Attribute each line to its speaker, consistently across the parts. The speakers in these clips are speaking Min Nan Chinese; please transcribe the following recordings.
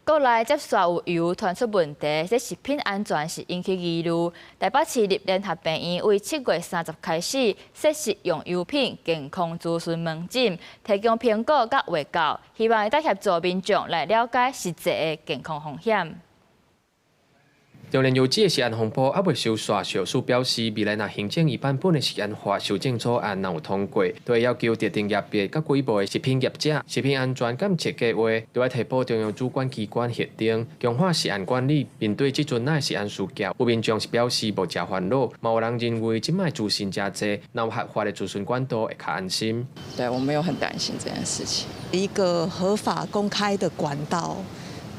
Speaker 1: 國內接續有油傳出問題，這食品安全是引起疑慮。台北市立聯合病院為7月30開始設食用油品健康諮詢門診，提供評估佮衛教，希望會當協助民眾來了解實際的健康風險。
Speaker 2: 中煉油脂的食安風波猶未收煞，食藥署表示，未來若行政院版本的食安法修正草案若有通過，就會要求特定業別佮規模的食品業者，食品安全監測計劃，都愛提報中央主管機關核定，強化食安管理。面對這陣仔食安事件，有民眾是表示無誠煩惱，嘛有人認為這擺資訊誠濟，若有合法的諮詢管道會較安心。
Speaker 3: 對，我沒有很擔心這件事情。
Speaker 4: 一個合法公開的管道，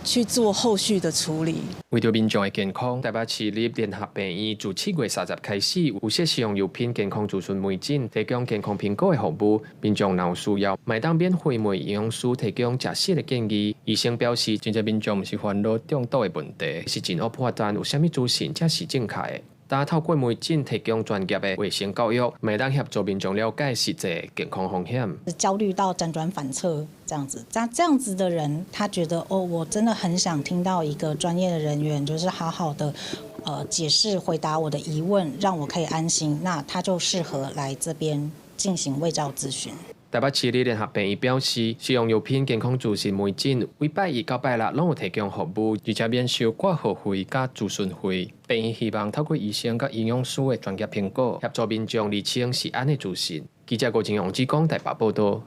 Speaker 4: 去做後續的處理。
Speaker 2: 為著民眾的健康，台北市立聯合病院自7月30開始有設食用油品健康諮詢門診，提供健康評估的服務。民眾若有需要，嘛會當免費問營養師提供食食的建議。醫生表示，真濟民眾毋是煩惱中毒的問題，是真學判斷有啥物資訊才是正確的。但透過門診提供專業的衛生教育，嘛會當協助民眾了解實際健康風險。
Speaker 5: 焦慮到輾轉反側這樣子，這樣子的人，他覺得哦，我真的很想聽到一個專業的人員，就是好好的，解釋回答我的疑問，讓我可以安心。那他就適合來這邊進行衛教諮詢。
Speaker 2: 台北市立聯合病院表示，食用油品健康諮詢門診，禮拜一到拜六攏有提供服務，而且免收掛號費佮諮詢費。病院希望透過醫生佮營養師的專業評估，協助民眾釐清食安的資訊。記者郭靜勇志講台北報道。